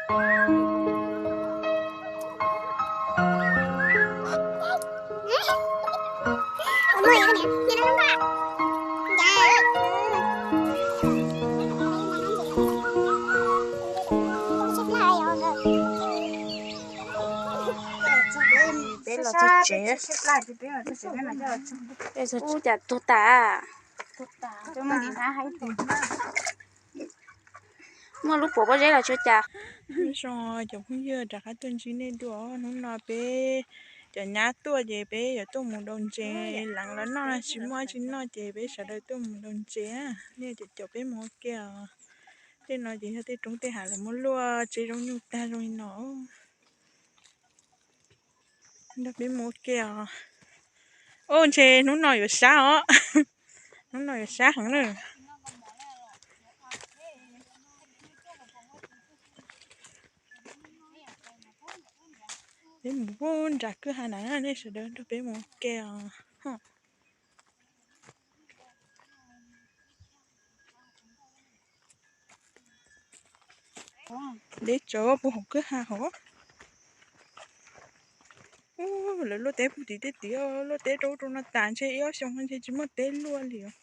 Peb los txog tsev, ub, cas tuag tas. Muaj lub puas pob zeb los tsis ua cas. Nyob zoo cov phooj ywg, rov qab tuaj ntsib nej dua. Hnub no peb cov nyab tuaj ces peb yuav tuaj mus daus ntses, leev los noj, tsis muaj dab tsi noj ces peb sawv daws tuaj mus daus ntses. Nej caum caum peb mus ua ke os. Tej no ces yog tej roob tej hav lawv muab luaj tseb zaub nyuj tag zoo li no. Nrog peb mus ua ke os. Ub, ntshe hnub no yuav sab os. Hnub no yuav sab heev na. Peb mus pub nram kwj ha na, nej sawv daws nrog peb mus ua ke os. Deb tsawv puag hauv kwj ha hauv. Ub, lawv luaj teb puag tim tej tid, luaj teb rau ub rau no tas, ntshe ib ob xyoo ntshe tsis muaj teb luaj li os.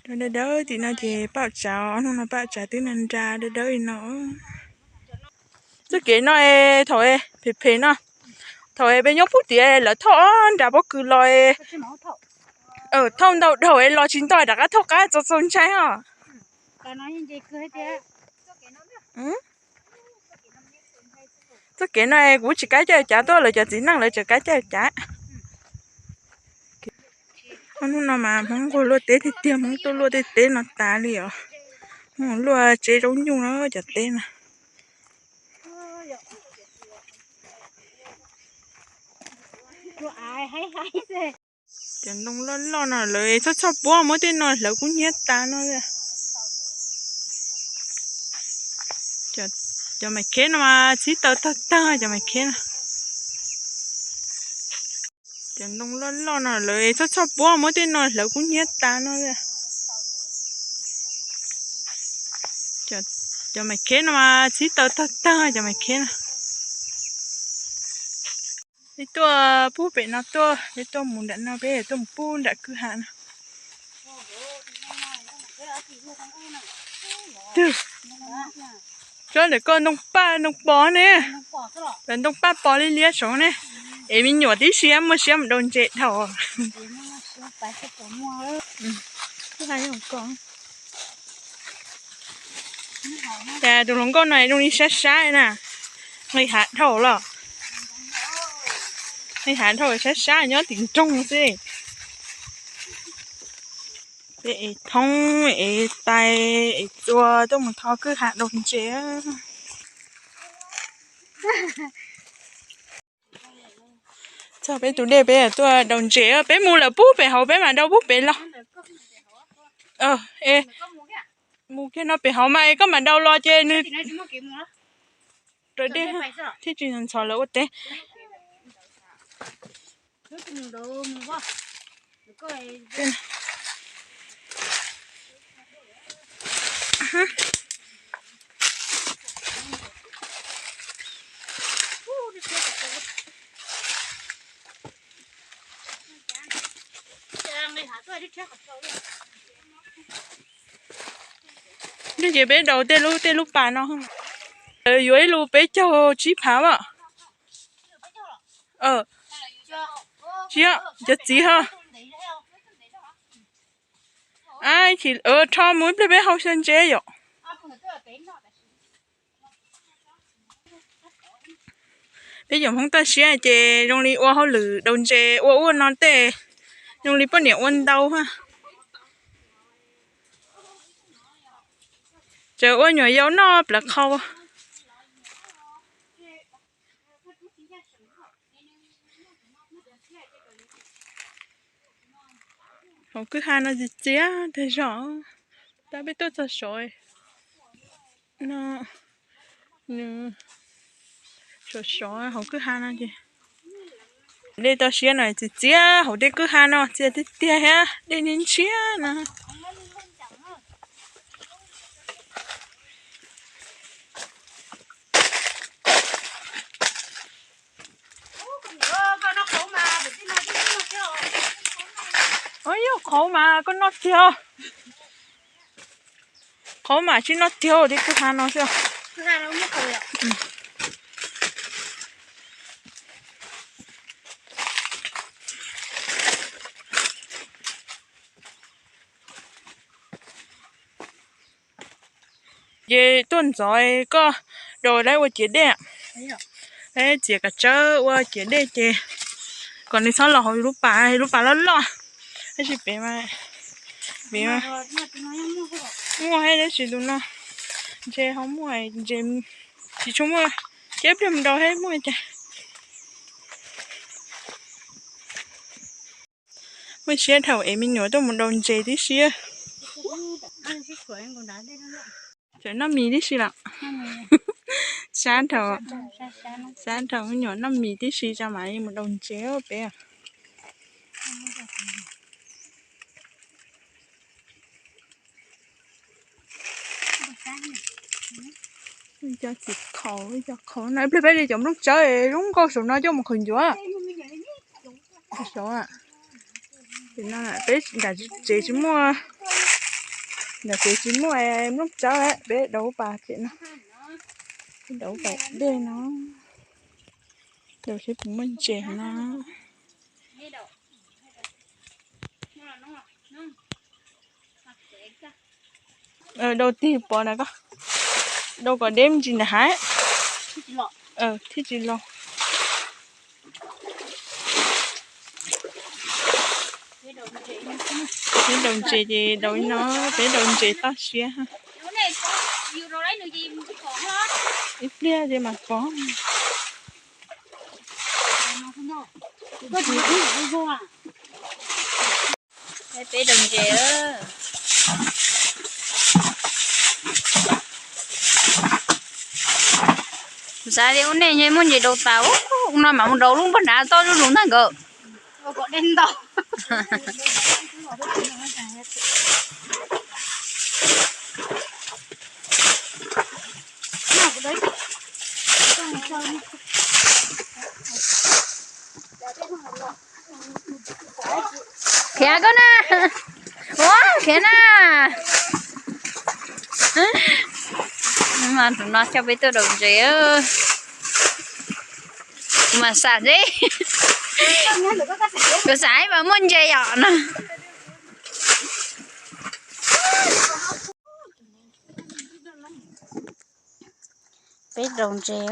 Dawb dawb tim no ces paj tsav, hnub no paj tsav twb nra nra dawb dawb li no. Txoj kev no thaum phem phem no, thaum peb nyob puag tim lawv thauj ob nra pob kws los, thauj ntau dhau los tsis nto rov qab thauj qab txaus txaus ntshai os. Txoj kev no kuv tsis kav caij cav tuaj, lawv cov txiv neej lawv tseem kav caij cav. Hnub no mas Hmoob nquag luaj teb tiag tiag, Hmoob tuaj luaj tej teb no tas li os. Hmoob luaj tseb zaub nyuj no cov teb no. Cov ntoo loj loj no lawv txhob txhob puab, muab tej no hlawv kub hnyiab tas no. Cov mais kheb no mas txhib taw tag tag cov mais kheb no. Cov ntoo loj loj no lawv txhob txhob puab, muab tej no hlawv kub hnyiab tas no. Cov mais kheb no mas txhib taw tag tag cov mais kheb no. Peb tuaj pub pem no tuaj, peb tuaj mus nram no, peb tuaj mus pub nram kwj ha no. Tsob ntawm koj ntoo paj ntoo pos ne, ntoo paj pos liab liab saud ne, es me nyuam tib si muaj siab mus daus ntses dhau. Cas tus hluas nkauj no zoo li sab sab na, nqis hav dhau los, nqis hav dhau sab sab nyob tim nroog xwb. Peb ev thoob ev tais ev txua tuaj mus tho kwj ha daus ntses. Txog peb tus dej peb tuaj daus ntses, peb mus lawm pub pem hauv peb mam daus pub pem los. Mus kiag no pem hauv mas es koj mam daus los ces nws raws dej thiaj tsis ntxhov lawv ua teb. Ces peb daus tej lub tej lub pas no, lawv yuav ib lub peb caug tsib phav as. Tsis, cov txiv ho. Rho mus ib pliag peb hau xyaw ntses yom. Peb cov Hmoob toj siab ces zoo li ua hauj lwm daus ntses ua ub no tej, zoo li poj niam ua ntau ha. Tseem ua nyuam yaus noj plawv qhau. Hauv kwj ha no txias txias tag zog, tab peb tuaj txog saud no, nws sov sov hauv kwj ha no ces dej toj siab no txias txias, hauv tej kwj ha no txias tiag tiag thiab, dej ntshiab ntshiab no. Qhov mas koj noj tiag. Qhov mas tsis noj tiag, tib tug hav no xwb. Ces tuaj ntxov koj daus lawv ua ciav dej, lawv txiav kav tsawb ua ciav dej ces kom nws txhob los hauv lub pas, lub pas loj loj. Tab sis pem, pem muaj thiab tab sis tus no ntses ho muaj, ntses tsis tshua muaj, ces ib pliag mus daus thiab muaj cas. Muaj siab dhau es me nyuam tuaj mus daus ntses tib si. Tseem noj mis tib si lawm. Sab dhau, sab dhau me nyuam noj mis tib si tso mam li mus daus ntses pem. Cov txiv khaum, cov khaum no ib pliag peb li cov nplooj tsawb zoo nkauj saum no coj mus qhwv ncuav. Peb nram tsev tsis muaj, nram tsev tsis muaj nplooj tsawb, peb daus pas pem no, peb daus pas dej no, daus seb puas muaj ntses no. Daus tig pov na koj, daus kom deb me ntsis ntawm hav thiaj tsis los. Peb daus ntses ces daus li no, peb daus ntses toj siab. Ib pliag ces mam pov. Peb daus ntses. Kuv xav tias ua nej ntshe muaj ntses daus tas, ua no mam mus daus lub npog nrad toj zuj zus ntag nkawd. Khiav koj na. Ua khiav na. Mas tus no coj peb tuaj daus ntses. Kuv mas xav xwb, kuv xav mas muaj ntses yom no. Peb daus ntses,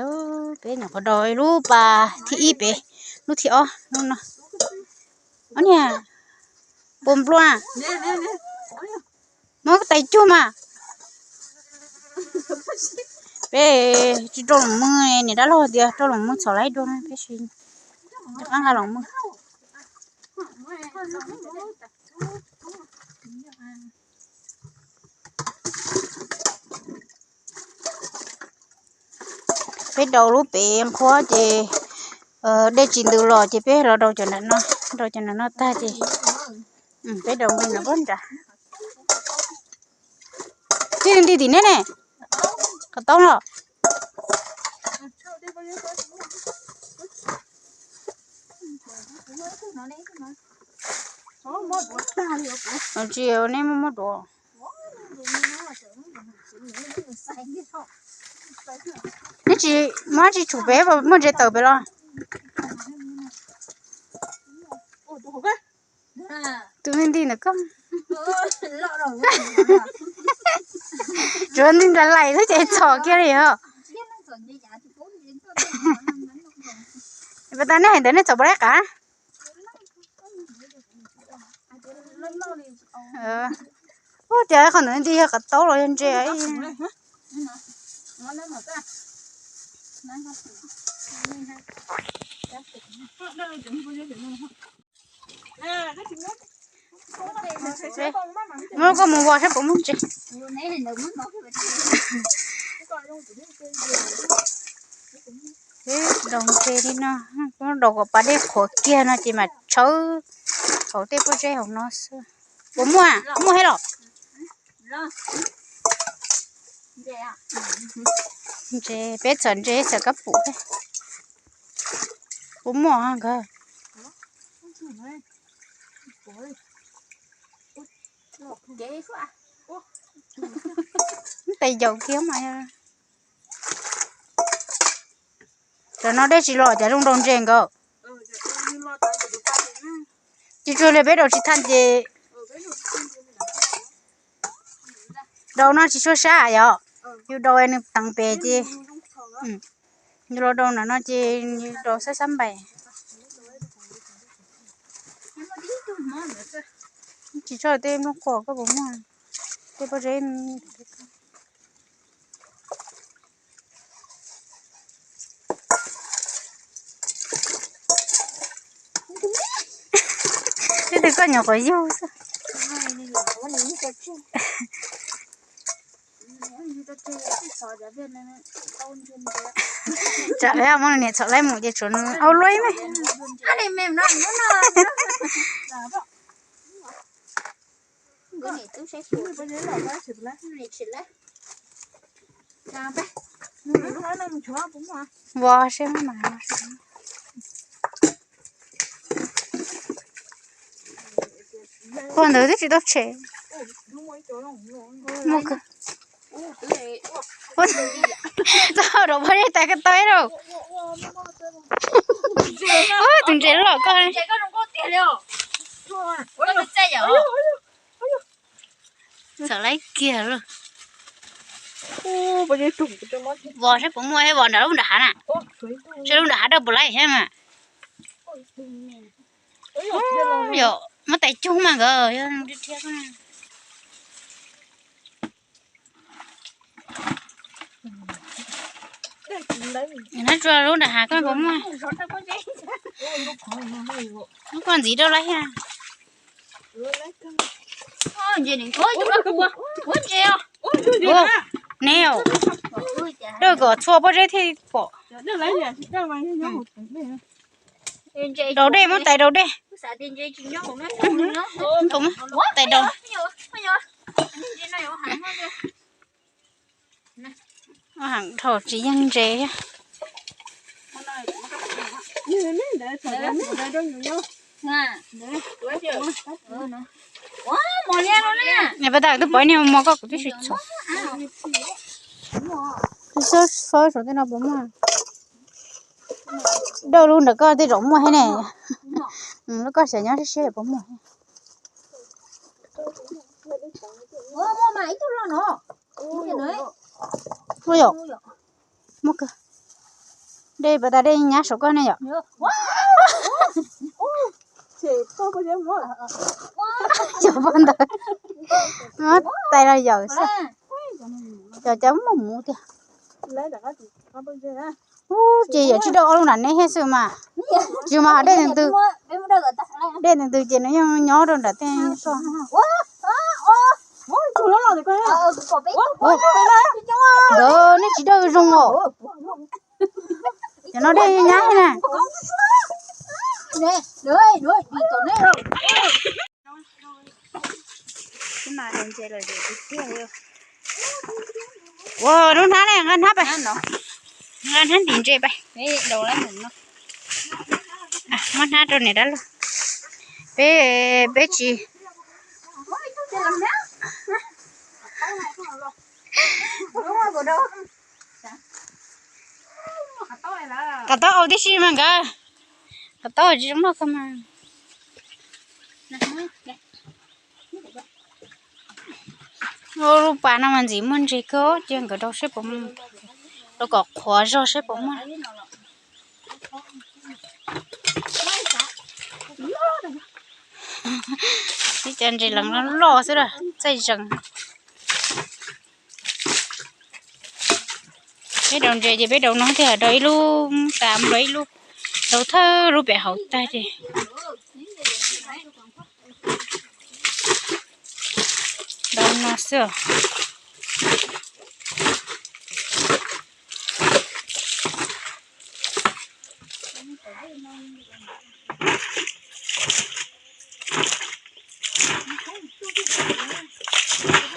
peb nyuam qhuav daus lub pas thib ib pem, lub thib ob lub no. Ob niag puas npluaj, muab tais cuag mas. Peb tsis rau los muag, niam dab laug tias rau los muag txhom laib dua na, peb tsis rov qab nqa los muag. Peb daus lub pem nqhuab ces dej tsis ntws los ces peb los daus cov nram no, daus cov nram no tag ces peb daus nqis nram pob nrad. Tij nti tim neb ne, qhov taub los. Tsis, nej muab muab duav. Neb tsis muab tsis tshum pem, muaj ntses tawm pem los. Tus me nti ntawm koj. Tsuav nti nrad laim xwb ces txhom kiag li os. Pas tas nej hais ntawd nej txhom puas laib qav? Ub, cas qhov ntawd nti yog qhov taub los yog ntses. Muab koj mus vos saib puas muaj ntses. Daus ntses li no, daus kom pas dej qhuav kiag no ces mam tshawb hauv tej pob zeb hauv no xwb. Puas muaj? Muaj thiab los? Ntses, peb txhom ntses txhom kab pum thiab. Puas muaj nkawd? Tes yaus kiag mas. Cov no dej tsis los cas zoo nraug ntses nkaus. Tsis tsuag li peb daus tsis thaj ces daus no tsis tshua sab yom. Yus daus nws teev pes ces yus los daus nram no ces yus daus xab xab npais. Tsis tshua tej nplooj qos koj puas muaj tej pob zeb. Twb twb koj nyuam qhuav yug xwb. Tsam muab niam txhom laib mus ces tshuav nws au luaj me. Vos seb mas. Pog ntawd twb tsis tau tshem. Txog rau pog zeb tais ko tau lauj. Tus ntses loj koj. Txawm laib kiag lauj. Vos saib puas muaj, vos nram lub nram hav na. Saib lub nram hav dawb puas laib thiab mas. Yog muab tais cug mas nkawd yog dhia. Nab tsuas lub nram hav koj puas muaj. Koj ntxiv rau laib thiab. Neb, dawj kom txhua pob zeb thiaj pom. Daus dej, muab tais daus dej. Tais daus. Ua heev dhau tsis yeej ntses thiab. Niam pas tas twb pom ib niag mos koj kuv twb tsis txhom. Xyov saum tej no puas muaj. Dawj lub nram koj tej zaum muaj thiab ne. Lub koj xav nyob siab siab puas muaj. Ua yom, muaj kawg. Dej pas tas dej nyab saum koj ne yom. Cov pog ntawd muab tais los yawm xwb. Cov cov muaj muv tiag. Ub, ces yawm tsis dawj ob lub nram neb thiab xwb mas. Tsis mas dej ntws, dej ntws ces nws yeej nyob rau nram tej soj. Nkawd nej tsis dawj zoo os. Cov no dej nyab na. Ua lub hnab ne, nqa hnab pais. Nqa hnab ntim ntses pais. Muab hnab rau niam dab laug. Peb, peb tsis. Qhov taub au tib si mas nkawd. Qhov taub tsis zoo noj kawg mas. Lub pas no mas ntxim muaj ntses kawg, cia nkawd rau seb puas muaj, rau kom qhuav zog seb puas muaj. Ib co ntses lees loj loj xwb, txaij zees. Peb daus ntses ces peb daus no tiag, daus ib lub tas, daus ib lub, daus thawj lub pem hauv tag ces daus no xwb.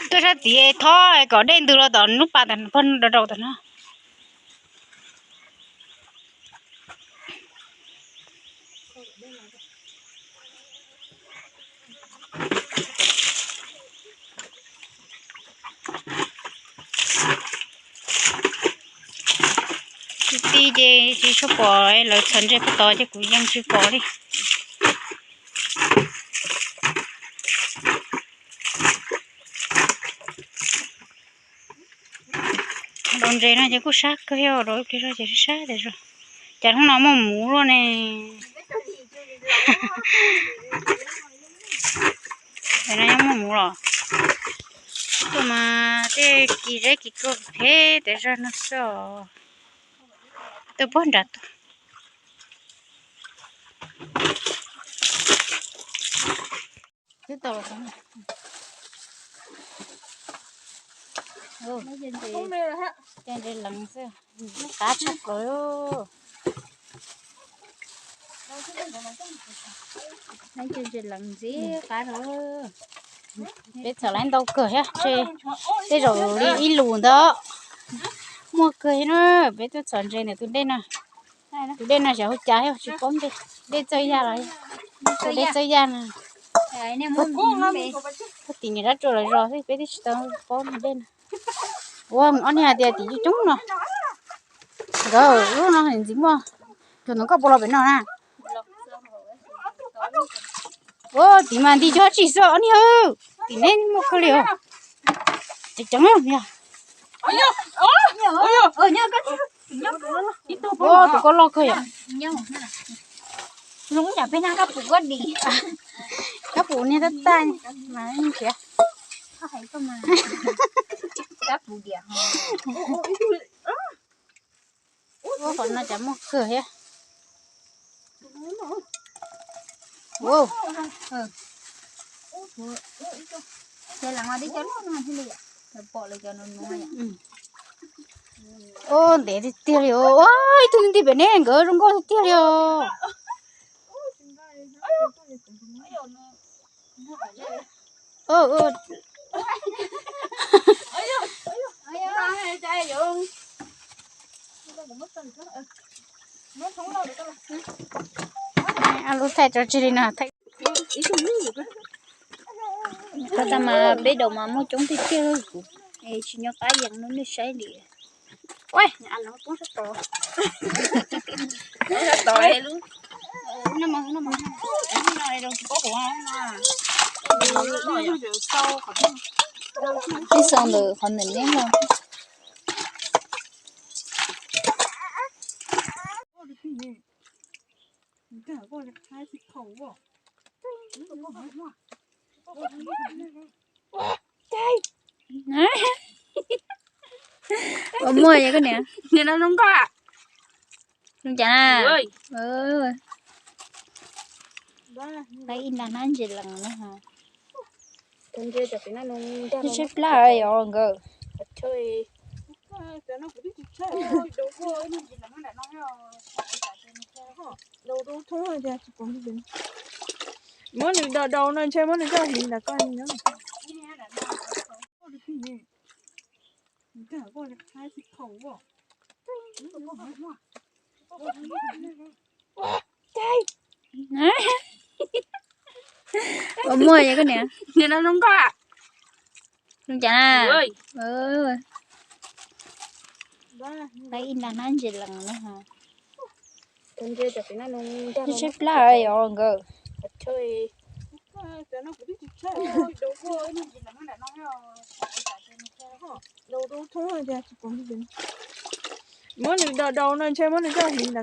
Tuaj sab tid thob kom dej ntws los tom lub pas tas, pog rau rau tom no. Ti ces tsis tshua pom lawv txhom ntses puag tod ces kuv yeej tsis pom li. Daus ntses no ces kuj sab kawg, yog daus ib pliag zog ces sab sab tiag zog. Cas hnub no muaj muv luaj ne. Muaj muv los. Tuaj mas tej kis zeb kis kua phem tiag zog no xwb os. Tuaj puag nram tuaj. Twb tau los. Cov ntses lees xwb, qab tshaj plaws. Cov ntses lees ntxiv qab rau. Peb txhom lawv ntau kawg thiab, tej zaum li ib lus ntawd. Muaj kawg thiab na, peb tuaj txhom ntses ntawm tus dej no. Tus dej no xyov hu cas thiab tsis paub npe. Dej Txawj Yaj los, dej Txawj Yaj no. Puag tim niam rab tsuas los zos xwb, peb twb tsis tau paub mus dej no. Ua ob niag hais tias tim coob coob no. Nkawd lub no ntxiv muaj, cov ntawd koj puas los pem no na? Ua tim mas nti cog tsis xwb ob niag, tim neb muaj kawg li os. Ceev ceev yog. Ua tus koj loj kawg yom. Zoo ib yam peb nyab kab pum koj dim. Kab pum niag tab taj mas nrhiav. Kab pum diam. Ua qhov no cas muaj kawg thiab. Ua, ntev tiag tiag li os. Ib tug nti pem ne nkawd zoo nkauj tiag tiag li os. Lub thaij tso tseg li no. Tag mas peb daus mas muaj coob tiag tiag, kuv tsis nyob qab yees rau nej saib li. Ib xo ntawm qhov ntawm neb no. Ua muaj yog koj niam. Niam no zoo nkauj. Zoo cas na? Ib nta hnab ntses lees na. Ib tshaib plab yog nkawd. Muab nws daus daus no ntshe muab nws coj hliv ntawm koj nyob. Ua muaj yog koj niam. Niam no zoo nkauj. Zoo cas na? Ib nta hnab ntses lees na. Ib tshaib plab yog nkawd. Muab nws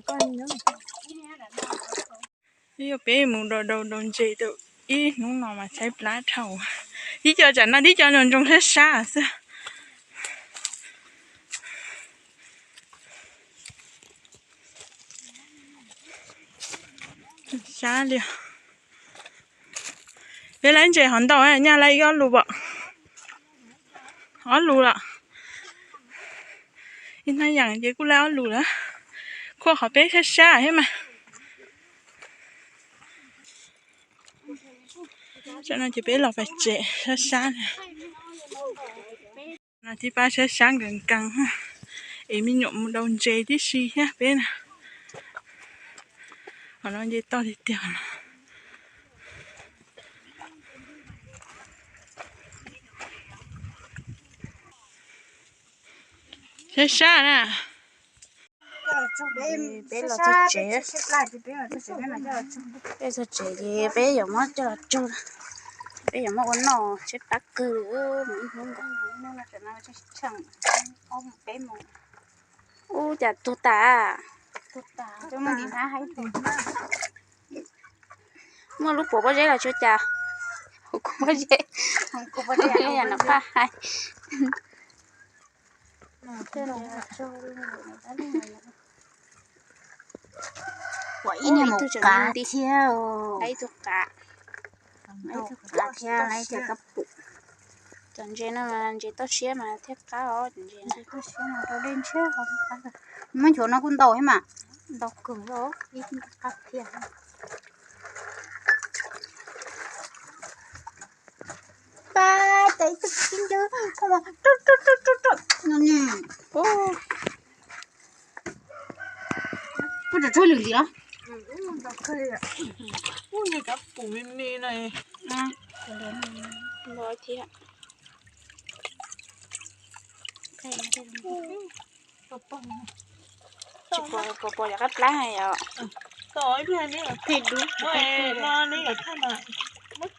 daus daus no ntshe muab nws coj hliv ntawm koj nyob. Yog peb mus daus daus daus ntses tau ib hnub no mas tshaib plab dhau. Tib co tsam no tib co ntsoog ntsoog sab sab xwb. Sab li. Peb laib ntses hov ntau, nyaj laib ib ob lus pom. Ob lus lawm. Ib hnab yam ces kuj laib ob lus lawm. Khuaj qhov peb sab sab thiab mas. Tam no ces peb los pem tsev sab sab li. No tib pab sab sab nkees nkees, es me nyuam mus daus ntses tib si thiab peb na. Qhov no nce toj tiag tiag no. Sab sab na. Peb los txog tsev, peb txog tsev ces peb yuav muab coj los tsau, peb yuav muab ua noj tshaib plab kawg li ib hnub nkaus. Ub, cas tuag tas. Muaj lub puav pob zeb los tsis ua cas. Pob zeb, yam no paj hais. Ua ib niag mus kav thiab, ib tug kav, ib tug kav thiab, ib tug kab pum. Cov ntses no mas ntses toj siab mas thiaj qab os, cov ntses no. Muab nchuav no kuj ntau thiab mas, ntau kawg, ib qab thiab. Pab, cas ib tug tib ncw, puab tso tshuaj lwm ntxiv los? Ub, yog cov pum me me no. Thiab. Tsis pom, pom yog qab plab yom. Ib pliag neb yuav phej dub, neb yuav phej mas.